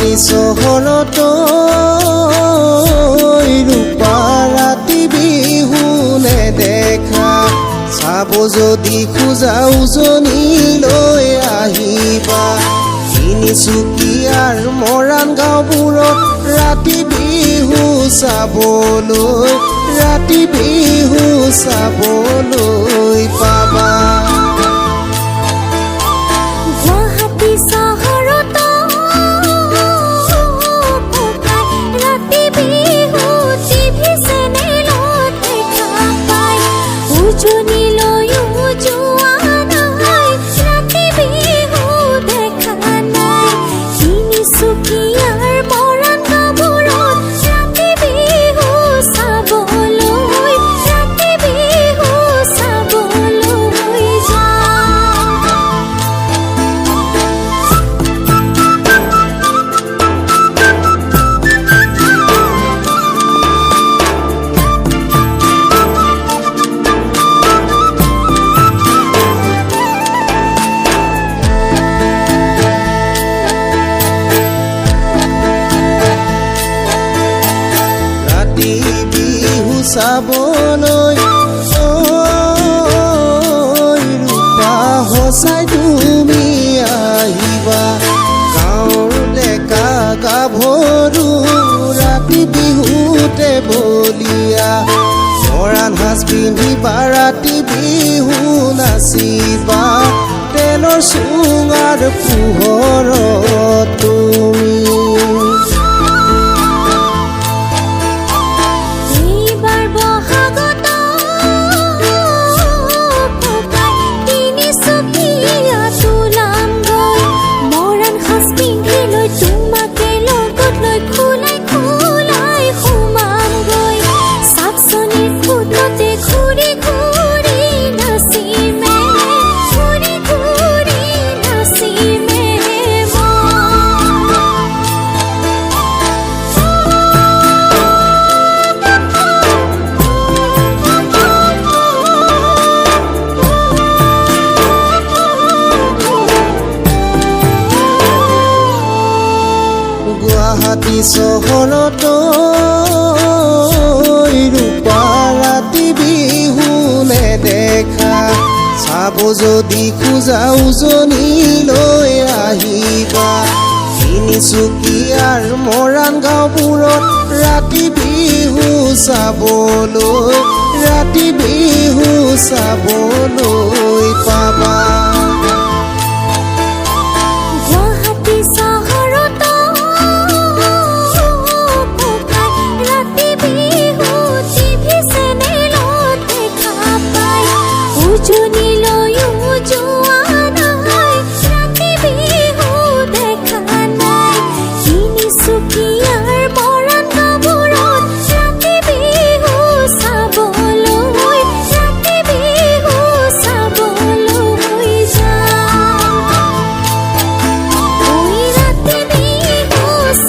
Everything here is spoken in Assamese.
গুৱাহাটী চহৰত ৰূপা ৰাতি বিহু নেদেখা। চাব যদি খোজা উজনিলৈ আহিবা। তিনিচুকীয়াৰ মৰাণ গাঁওবোৰত ৰাতি বিহু চাবলৈ, ৰাতি বিহু চাবলৈ পাবা। গুৱাহাটী চহৰত ককাই ৰাতি বিহু টিভি চেনেলত দেখা পায়। উজনিলৈও যোৱা নাই, ৰাতি বিহু দেখা নাই। তিনিচুকীয়াৰ মৰাণ গাঁওবোৰত ৰাতি বিহু চাবলৈ, ৰাতি বিহু চাবলৈ যাওঁ। ৰাতি বিহু চাবলৈ ঐ ৰূপা সঁচাই তুমি আহিবা। গাঁৱৰ ডেকা গাভৰু ৰাতি বিহুতে বলিয়া। মৰাণ সাজ পিন্ধিবা, ৰাতি বিহু নাচিবা, তেলৰ চুঙাৰ পোহৰত তুমি। এইবাৰ বহাগত ককাই তিনিচুকীয়াত ওলামগৈ। মৰাণ সাজ পিন্ধি লৈ তোমাকে লগত লৈ খোলাই খোলাই সোমামগৈ। চাকচনিৰ খুঁটতে ঘূৰি ঘূৰি নাচিমে, ঘূৰি ঘূৰি নাচিমে মই। গুৱাহাটী চহৰত ৰূপা ৰাতি বিহু নেদেখা। চাব যদি খোজা উজনিলৈ আহিবা। তিনিচুকীয়াৰ মৰাণ গাঁওবোৰত ৰাতি বিহু চাবলৈ, ৰাতি বিহু চাবলৈ।